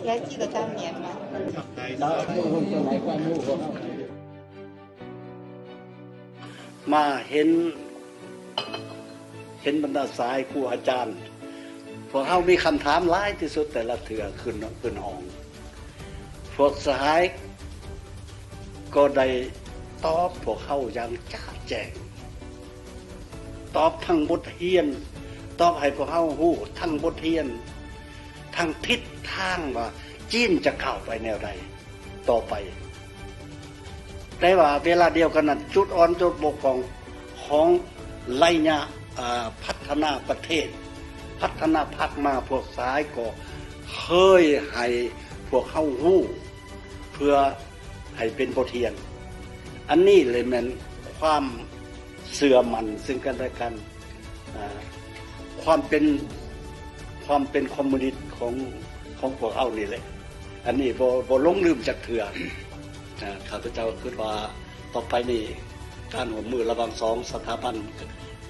还记得当年吗？ ມາເຫັນ ເຫັນບັນດາສະຫາຍຄູອາຈານ, ພວກເຮົາມີຄຳຖາມຫຼາຍທີ່ສຸດແຕ່ລະເທື່ອຂຶ້ນ ຂຶ້ນຫ້ອງ. ພວກສະຫາຍກໍໄດ້ຕອບພວກເຮົາຢ່າງຈະແຈ້ງ, ຕອບທັງບົດຮຽນ, ຕອບໃຫ້ພວກເຮົາຮູ້ທັງບົດຮຽນ, ທັງທິດທາງວ່າຈີນຈະກ້າວໄປແນວໃດຕໍ່ໄປ. ແຕ່ວ່າເວລາດຽວກັນນັ້ນ ຈຸດອ່ອນຈຸດບົກຜ່ອງຂອງໄລຍະ ເອີ ພັດທະນາປະເທດ, ພັດທະນາພັກມາ, ພວກສະຫາຍກໍເຄີຍໃຫ້ພວກເຮົາຮູ້ ເພື່ອໃຫ້ເປັນບົດຮຽນ. ອັນນີ້ເລີຍແມ່ນຄວາມເຊື່ອໝັ້ນເຊິ່ງກັນແລະກັນ, ອາ ຄວາມເປັນ ຄວາມເປັນຄອມມູນິດຂອງ ຂອງພວກເຮົານີ້ແຫຼະ. ອັນນີ້ບໍ່ ບໍ່ຫຼົງລືມຈັກເທື່ອ. ອາ ຂ້າພະເຈົ້າຄິດວ່າຕໍ່ໄປນີ້ ການຮ່ວມມືລະຫວ່າງສອງສະຖາບັນ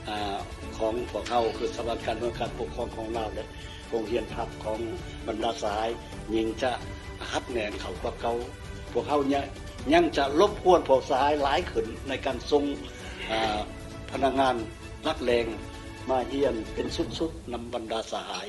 ອາ ຂອງພວກເຮົາ ຄືສະຖາບັນການເມືອງການປົກຄອງຂອງລາວ ແລະ ໂຮງຮຽນພັກຂອງບັນດາສະຫາຍ ຍິ່ງຈະຮັດແໜ້ນເຂົ້າກວ່າເກົ່າ. ພວກເຮົາຍັງ ຍັງຈະລົບກວນພວກສະຫາຍຫຼາຍຂຶ້ນໃນການສົ່ງ ອາ ພະນັກງານຫຼັກແຫຼ່ງມາຮຽນເປັນຊຸດໆນຳບັນດາສະຫາຍ.